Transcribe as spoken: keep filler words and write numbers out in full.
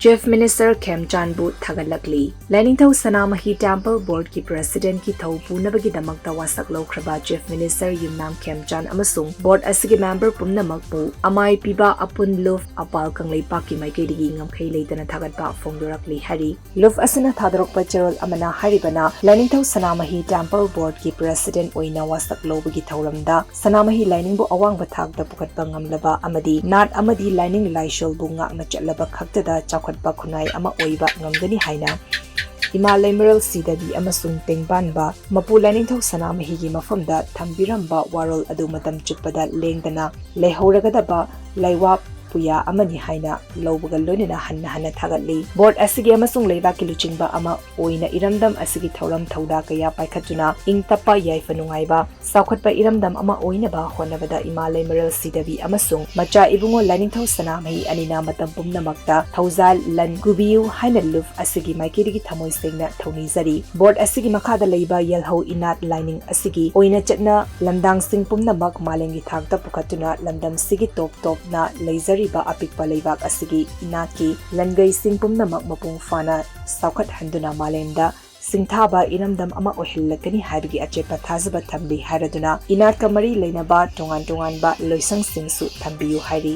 Chief Minister ꯈꯦꯝꯆꯥꯟꯕꯨ ꯊꯥꯒꯠꯂꯛꯂꯤ꯫ ꯂꯥꯏꯅꯤꯡꯊꯧ ꯁꯅꯥꯃꯍꯤ Temple Boardꯀꯤ Presidentꯀꯤ ꯊꯧ ꯄꯨꯅꯕꯒꯤꯗꯃꯛꯇ ꯋꯥꯁꯛ ꯂꯧꯈ꯭ꯔꯕ Chief Minister ꯌꯨꯝꯅꯥꯝ ꯈꯦꯝꯆꯥꯟ ꯑꯃꯁꯨꯡ Board ꯑꯁꯤꯒꯤ member ꯄꯨꯝꯅꯃꯛꯄꯨ ꯑꯃꯥꯏ ꯄꯤꯕ ꯑꯄꯨꯟ ꯂꯨꯞ ꯑꯄꯥꯜ ꯀꯪꯂꯩꯄꯥꯛꯀꯤ ꯃꯥꯏꯀꯩꯗꯒꯤ ꯉꯝꯈꯩ ꯂꯩꯇꯅ ꯊꯥꯒꯠꯄ ꯐꯣꯡꯗꯣꯔꯛꯂꯤ ꯍꯥꯏꯔꯤ꯫ ꯂꯨꯞ ꯑꯁꯤꯅ ꯊꯥꯗꯣꯔꯛꯄ ꯆꯦꯔꯣꯜ ꯑꯃꯅ ꯍꯥꯏꯔꯤꯕꯅ, ꯂꯥꯏꯅꯤꯡꯊꯧ ꯁꯅꯥꯃꯍꯤ Temple Boardꯀꯤ President ꯑꯣꯏꯅ ꯋꯥꯁꯛ ꯂꯧꯕꯒꯤ ꯊꯧꯔꯝꯗ ꯁꯅꯥꯃꯍꯤ ꯂꯥꯏꯅꯤꯡꯕꯨ ꯑꯋꯥꯡꯕ ꯊꯥꯛꯇ ꯄꯨꯈꯠꯄ ꯉꯝꯂꯕ ꯑꯃꯗꯤ ꯅꯥꯠ ꯑꯃꯗꯤ ꯂꯥꯏꯅꯤꯡ ꯂꯥꯏꯁꯣꯜꯕꯨ ꯉꯥꯛꯅ ꯆꯠꯂꯕ ꯈꯛꯇꯗ ꯆꯥꯎꯈꯠꯄ ꯈꯨꯟꯅꯥꯏ ꯑꯃ ꯑꯣꯏꯕ ꯉꯝꯒꯅꯤ ꯍꯥꯏꯅ ꯏꯃꯥ ꯂꯩꯃꯔꯦꯜ ꯁꯤꯗꯕꯤ ꯑꯃꯁꯨꯡ ꯇꯦꯡꯕꯥꯟꯕ ꯃꯄꯨ ꯂꯥꯏꯅꯤꯡꯊꯧ ꯁꯅꯥꯃꯍꯤꯒꯤ ꯃꯐꯝꯗ ꯊꯝꯕꯤꯔꯝꯕ ꯋꯥꯔꯣꯜ ꯑꯗꯨ ꯃꯇꯝ ꯆꯨꯞꯄꯗ ꯂꯦꯡꯗꯅ ꯂꯩꯍꯧꯔꯒꯗꯕ ꯂꯩꯋꯥ ꯄꯨꯌꯥ ꯑꯃꯅꯤ ꯍꯥꯏꯅ ꯂꯧꯕꯒ ꯂꯣꯏꯅꯅ ꯍꯟꯅ ꯍꯟꯅ ꯊꯥꯒꯠꯂꯤ꯫ Board ꯑꯁꯤꯒꯤ ꯑꯃꯁꯨꯡ ꯂꯩꯕꯥꯛꯀꯤ ꯂꯨꯆꯤꯡꯕ ꯑꯃ ꯑꯣꯏꯅ ꯏꯔꯝꯗꯝ ꯑꯁꯤꯒꯤ ꯊꯧꯔꯝ ꯊꯧꯗꯥ ꯀꯌꯥ ꯄꯥꯏꯈꯠꯇꯨꯅ ꯏꯪ ꯇꯞꯄ, ꯌꯥꯏꯐ ꯅꯨꯡꯉꯥꯏꯕ, ꯆꯥꯎꯈꯠꯄ ꯏꯔꯝꯗꯝ ꯑꯃ ꯑꯣꯏꯅꯕ ꯍꯣꯠꯅꯕꯗ ꯏꯃꯥ ꯂꯩꯃꯔꯦꯜ ꯁꯤꯗꯕꯤ ꯑꯃꯁꯨꯡ ꯃꯆꯥ ꯏꯕꯨꯡꯉꯣ ꯂꯥꯏꯅꯤꯡꯊꯧ ꯁꯅꯥꯃꯍꯤ ꯑꯅꯤꯅ ꯃꯇꯝ ꯄꯨꯝꯅꯃꯛꯇ ꯊꯧꯖꯥꯜ ꯂꯟ ꯀꯨꯕꯤꯌꯨ ꯍꯥꯏꯅ ꯂꯨꯞ ꯑꯁꯤꯒꯤ ꯃꯥꯏꯀꯩꯗꯒꯤ ꯊꯃꯣꯏ ꯁꯦꯡꯅ ꯊꯧꯅꯤꯖꯔꯤ꯫ Board ꯑꯁꯤꯒꯤ ꯃꯈꯥꯗ ꯂꯩꯕ ꯌꯦꯜꯍꯧ ꯏꯅꯥꯠ ꯂꯥꯏꯅꯤꯡ ꯑꯁꯤꯒꯤ ꯑꯣꯏꯅ ꯆꯠꯅ ꯂꯝꯗꯥꯡꯁꯤꯡ ꯄꯨꯝꯅꯃꯛ ꯃꯥꯂꯦꯝꯒꯤ ꯊꯥꯛꯇ ꯄꯨꯈꯠꯇꯨꯅ ꯂꯝꯗꯝꯁꯤꯒꯤ ꯇꯣꯞ ꯇꯣꯞꯅ ꯂꯩꯖꯔꯤꯕ ꯑꯄꯤꯛꯄ ꯂꯩꯕꯥꯛ ꯑꯁꯤꯒꯤ ꯏꯅꯥꯠꯀꯤ ꯂꯟꯒꯩꯁꯤꯡ ꯄꯨꯝꯅꯃꯛ ꯃꯄꯨꯡ ꯐꯥꯅ ꯆꯥꯎꯈꯠꯍꯟꯗꯨꯅ ꯃꯥꯂꯦꯝꯗ ꯁꯤꯡꯊꯥꯕ ꯏꯔꯝꯗꯝ ꯑꯃ ꯑꯣꯏꯍꯜꯂꯛꯀꯅꯤ ꯍꯥꯏꯕꯒꯤ ꯑꯆꯦꯠꯄ ꯊꯥꯖꯕ ꯊꯝꯂꯤ ꯍꯥꯏꯔꯗꯨꯅ ꯏꯅꯥꯠꯀ ꯃꯔꯤ ꯂꯩꯅꯕ ꯇꯣꯉꯥꯟ ꯇꯣꯉꯥꯟꯕ ꯂꯣꯏꯁꯪꯁꯤꯡꯁꯨ ꯊꯝꯕꯤꯌꯨ ꯍꯥꯏꯔꯤ꯫